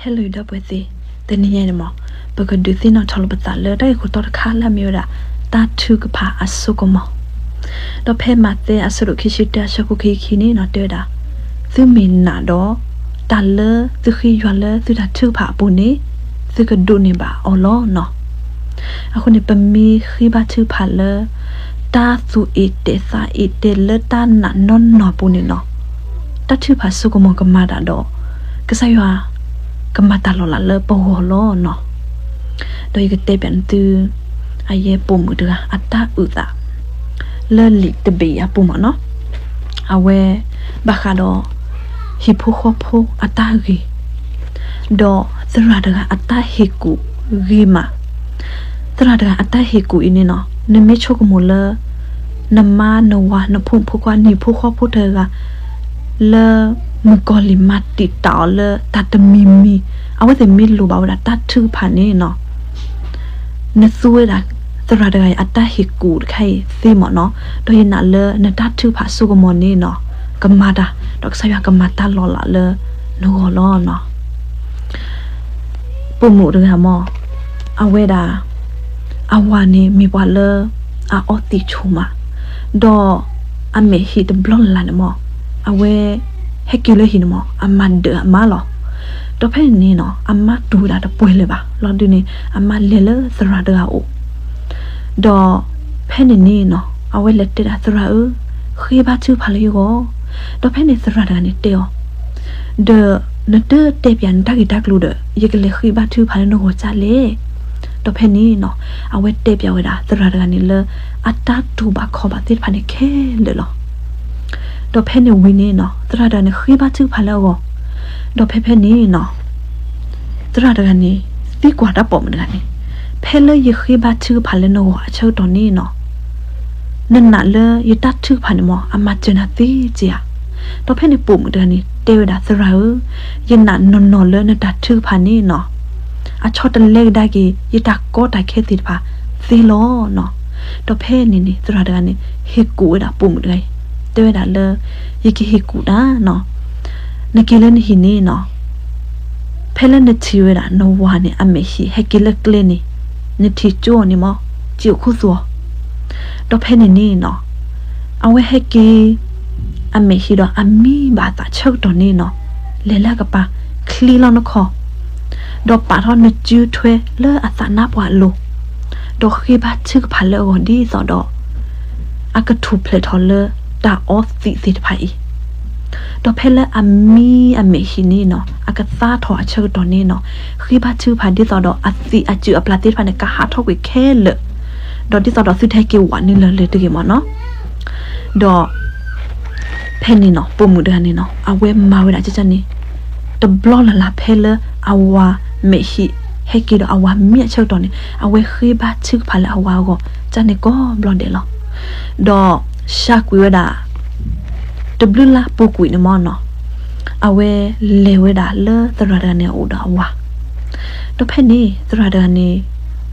ဟဲလၢယဒီပုၢ်ဝဲၢ်သ့ၣ်, တနံၤညါန့ၣ်မ့ၢ် ပကဒုးသ့ၣ်နီၣ်ထီၣ်လိာ်ပသးလၢတၢ်ဂ့ၢ်ခိၣ်တီတခါလၢအမ့ၢ်ဝဲဒၣ် တၢ်ထုကဖၣ်အစိကမီၤ, ဒီးဖဲမးသဲအဆၢဒိၣ်ခံဆံတၢအဆၢဖိခံဆံခံန့ၣ်နီၤ တဲဝဲဒၣ်, သုမ့ၢ်နာ်ဒီး တၢ်လၢသုဃ့ယွၤလၢသုတၢ်ထုကဖၣ်အပူၤန့ၣ် သုကဒိးန့ၢ်ဘၣ်အီၤလီၤနီၤ. အဃိန့ၣ် ပမ့ၢ်ဃ့ဘါထုကဖၣ်လၢ တၢ်သူၣ်အ့ၣ်တဲာ်သးအ့ၣ်တဲာ်လၢတၢ်နာ်နီၢ်နီၢ်အပူၤန့ၣ်နီၤ, တၢ်ထုကဖၣ်စိကမီၤကမၤတၢ်ဒီး ကစၢ်ယွၤ ကမၤတၢ်လီၤလးလၢပဂီၢ်လီၤနီၤ. ဒီးယကတဲပၠးသု အယဲၢ်ပိာ်မုၣ်တဂၤအတၢ်အုၣ်သး လၢလံာ်တဘ့ၣ်အံၤအပူၤမ့ၢ်နီၤ, အဝဲ ဘၣ်ဃးဒီး ဟံၣ်ဖိဃီဖိအတၢ်ဂ့ၤ ဒီးသရၣ်တဂၤအတၢ်ဟ့ၣ်ကူၣ်ဂ့ၤမး, သရၣ်တဂၤအတၢ်ဟ့ၣ်ကူၣ်အံၤန့ၣ်နီၤ နမ့ၢ်ဆိကမိၣ်လၢ နမါနဝၤနဖိမုၣ်ဖိခွါနံၣ်ဖိဃီဖိတဂၤ လၢမုၣ်ကီၤလံၢ်မၤတံာ်တာ်အီၤလၢတၢ်တမံၤမံၤ အဝဲသ့ၣ်မ့ၢ်လိၣ်ဘၣ်ဝဲဒၣ်တၢ်ထုကဖၣ်န့ၣ်နီၤ နသူဝဲဒၣ် သရၣ်တဂၤအံၤအတၢ်ဟ့ၣ်ကူၣ်တခါအံၤသ့မ့ၢ်နီၤ, ဒီးယနာ်လၢနတၢ်ထုကဖၣ်စိကမီၤန့ၣ်နီၤ ကမၤတၢ် ဒီးကစၢ်ယွၤကမၤတၢ်လီၤလးလၢနဂီၢ်လီၤနီၤ. ပိာ်မုၣ်တဂၤမ့ၢ် အဝဲဒၣ် အဝၤန့ၣ်မ့ၢ်ပှၤလၢ အအီသံးဆိမး, ဒီးအမဲာ်ဟံၣ်တဘျီလၢ်လၢ်န့ၣ်မ့ၢ် အဝဲ ဟဲက့ၤလၢဟံၣ်န့ၣ်မ့ၢ် အမၤဒၢးအမါလီၤ. ဒီးဖဲန့ၣ်နီၤ အမါတူၢ်ဝဲဒၣ်တပှဲၤလၢၤဘၣ် လီၤဒုးန့ၣ် အမါလဲၤလၢသရၣ်တဂၤအိၣ် ဒီးဖဲန့ၣ်န့ၣ်နီၤ အဝဲလဲၤတဲဒၣ်သရၣ်ဧၢ, ဃ့ဘါထုကဖၣ်လၢယဂီၢ်, ဒီးဖဲန့ၣ်သရၣ်တဂၤန့ၣ်တဲအီၤ, ဒီးနတတဲပၠးနတၢ်ဂ့ၢ်တၢ်ကျိၤဒီး ယကလဲၤဃ့ဘါထုကဖၣ်လၢနဂီၢ်ဒ်လဲၣ်. ဒီးဖဲန့ၣ်နီၤ အဝဲတဲပၠးဝဲဒၣ်သရၣ်တဂၤန့ၣ်လၢ အတၢ်တူၢ်ဘၣ်ခီၣ်ဘၣ်သ့ၣ်တဖၣ်န့ၣ်ခဲလၢာ်လီၤ. ဒီးဖဲန့ၣ်ဝံၤန့ၣ်နီၤ သရၣ်တဂၤန့ၣ်ဃ့ဘါထုကဖၣ်လၢအဂီၢ်, ဒီးဖဲဖဲန့ၣ်နီၤ သရၣ်တဂၤန့ၣ် သံကွၢ်တၢ်ပိာ်မုၣ်တဂၤန့ၣ်, ဖဲလၢယဃ့ဘါထုကဖၣ်လၢနဂီၢ်အဆၢကတီၢ်န့ၣ်နီၤ နနာ်လၢယတၢ်ထုကဖၣ်န့ၣ်မ့ၢ် အမၤစၢၤနၤသ့က့ဧါ. ဒီးဖဲန့ၣ်ပိာ်မုၣ်တဂၤန့ၣ် တဲဝဲဒၣ်သရၣ်ဧၢ, ယနာ်နီၢ်နီၢ်လၢနတၢ်ထုကဖၣ်န့ၣ်နီၤ အဆီတလဲကဒါက့ၤ ယတၢ်ကီတၢ်ခဲသ့ၣ်တဖၣ်သ့လီၤနီၤ. ဒီးဖဲန့ၣ်န့ၣ် သရၣ်တဂၤန့ၣ် ဟ့ၣ်ကူၣ်ဝဲဒၣ်ပိာ်မုၣ်တဂၤအံၤ, တဲဝဲဒၣ်လၢ ယကဟ့ၣ်ကူၣ်တၢ်နီၤ နက့ၤလၢနဟံၣ်န့ၣ်နီၤ ဖဲလၢနထံၣ်ဝဲဒၣ်နဝၤန့ၣ် အမဲာ်ဟံၣ်ဟဲက့ၤလၢကျဲန့ၣ်, နထံၣ်ကၠိအီၤန့ၣ်မ့ၢ် စံၣ်အိၣ်ခူသူၣ်အီၤ. ဒီးဖဲန့ၣ်န့ၣ်နီၤ အဝဲဟဲက့ၤ အမဲာ်ဟံၣ်ဒီးအမံဘၣ်အသးဆၢကတီၢ်န့ၣ်နီၤ, လဲၤလၢအကပၤ ချံလီၤနခီၣ်, ဒီးပာ်ထီၣ်နစုထွဲလၢအသးနါပှၢ်အလိၤ, ဒီးဃ့ဘါထုကဖၣ်လၢအဂီၢ်ဒ်သိးဒီး အကထူၣ်ဖျဲးထီၣ်လၢတၢ်အီသံးသ့ၣ်တဖၣ်အံၤ ဒီးဖဲလၢအမံအမဲာ်ဟံၣ်န့ၣ်နီၤ အကသါထီၣ်အဆၢကတီၢ်န့ၣ်နီၤ, ဃ့ဘါထုကဖၣ်ဒ်သိးဒီးအသံးအစုအပျၢ်သ့ၣ်တဖၣ်န့ၣ် ကဟးထီၣ်ကွံာ်ခဲလၢာ်, ဒီးဒ်သိးဒီးသုတဟဲက့ၤဝးနုာ်လၢၤလၢၤတဂ့ၤမ့ၢ်နီၤ. ဒီး ဖဲန့ၣ်နီၤ ပိာ်မုၣ်တဂၤန့ၣ်နီၤ အဝဲမၤဝဲဒၣ်ကန့ၣ် တဘျီလၢ်လၢ်ဖဲလၢအဝၤမဲာ်ဟံၣ် ဟဲက့ၤဒီးအဝၤမံအဆၢကတီၢ်န့ၣ် အဝဲဃ့ဘါထုကဖၣ်လၢအဝၤအဂီၢ် ကန့ၣ်ကိးဘျီဒဲးလီၤ. ဒီး ရှါကွံာ်ဝဲဒၣ် တဘျုးလါပူၤကွံာ်န့ၣ်မ့ၢ်နီၤ, အဝဲလဲၤဝဲဒၣ်လၢသရၣ်တဂၤန့ၣ်အအိၣ်ဒီးအဝၤ, ဒီးဖဲန့ၣ် သရၣ်တဂၤန့ၣ်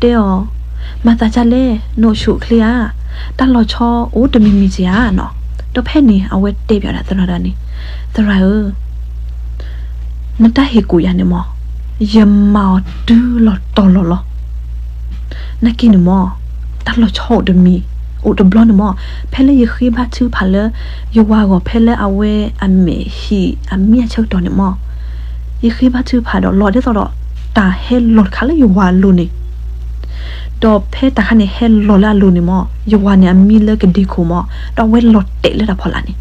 တဲအီၤ, မၤသးဒ်လဲၣ်, နအိၣ်ဆူၣ်အိၣ်ချ့ဧါ, တၢ်လီၤဆီအိၣ်တမံၤမံၤဧါနီၤ. ဒီးဖဲန့ၣ် အဝဲတဲပၠးဝဲဒၣ်သရၣ်တဂၤန့ၣ်, သရၣ်ဧၢ နတၢ်ဟ့ၣ်ကူၣ်ယၤန့ၣ်မ့ၢ် ယမၤအီၤတုၤလီၤတီၤလီၤလီၤ. နာ်က့န့ၣ်မ့ၢ် တၢ်လီၤဆီအိၣ်တမံၤ အိၣ်တဘျီန့ၣ်မ့ၢ် ဖဲလၢယဃ့ဘါထုကဖၣ်လၢ ယဝၤအဂီၢ် ဖဲလၢအဝဲအမဲာ်ဟံၣ်အမံအဆၢကတီၢ်န့ၣ်မ့ၢ် ယဃ့ဘါထုကဖၣ်ဒီးလီၤဒ်သိးဒီး တၢ်ဟဲလီၤတခါလၢယဝၤအလိၤန့ၣ် ဒီးဖဲတၢ်ခါန့ၣ်ဟဲလီၤလၢအလိၤန့ၣ်မ့ၢ် ယဝၤန့ၣ်အမံလၢကဒ့ခိၣ်မ့ၢ် ဒီးအဝဲလီၤတဲာ်လၢတၢ်ဖီလာ်န့ၣ်.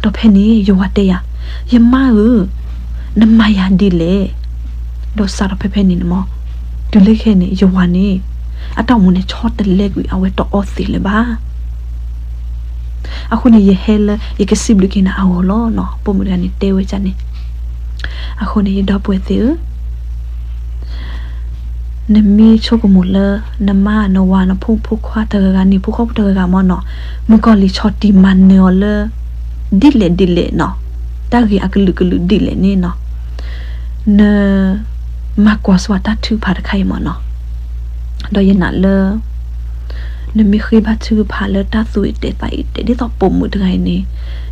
ဒီးဖဲန့ၣ် ယဝၤတဲယၤ, ယမါဧၢ, နမၤယၤဒ်လဲၣ်. ဒီးစးထီၣ်ဖဲဖဲန့ၣ်န့ၣ်မ့ၢ် တုၤလၢခဲအံၤန့ၣ် ယဝၤန့ၣ် အတၢ်အိၣ်မူန့ၣ် ဆီတလဲကွံာ် အဝဲတအီသံးလၢၤဘၣ်. အဃိန့ၣ် ယဟဲလၢယကစံးဘျုးက့ၤနၤအဂီၢ်လီၤနီၤ. ပိာ်မုၣ်တဂၤန့ၣ်တဲဝဲဒ်န့ၣ်. အဃိန့ၣ် ယဒီပုၢ်ဝဲၢ်သ့ၣ်ဧၢ, နမ့ၢ်ဆိကမိၣ်လၢ နမါနဝၤနဖိမုၣ်ဖိခွါတဂၤဂၤ နံၣ်ဖိဃီဖိတဂၤဂၤမ့ၢ်နီၤ, မုၣ်ကီၤလံၢ်ဆီၣ်တံၢ်မၤနၢၤအီၤလၢ ဒ်လဲၣ်ဒ်လဲၣ်နီၤ, တၢ်ဂ့ၢ်အကလုာ်ကလုာ်ဒ်လဲၣ်န့ၣ်နီၤ, န မၤကွၢ်စိတၢ်ထုကဖၣ်တခါအံၤမ့ၢ်နီၤ. ဒီးယနာ်လၢ နမ့ၢ်ဃ့ဘါထုကဖၣ်လၢတၢ်သူၣ်အ့ၣ်တဲာ်သးအ့ၣ်တဲာ် ဒ်သိးပိာ်မုၣ်တဂၤအံၤန့ၣ်,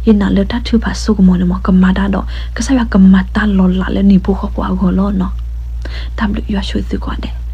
ယနာ်လၢတၢ်ထုကဖၣ်စိကမီၤန့ၣ်မ့ၢ် ကမၤတၢ်ဒီး ကစၢ်ယွၤကမၤတၢ်လီၤလးလၢနံၣ်ဖိဃီဖိအဂီၢ်လီၤနီၤ. တၢ်ဘျုးယွၤဆိၣ်ဂ့ၤသုကိးဂၤဒဲး.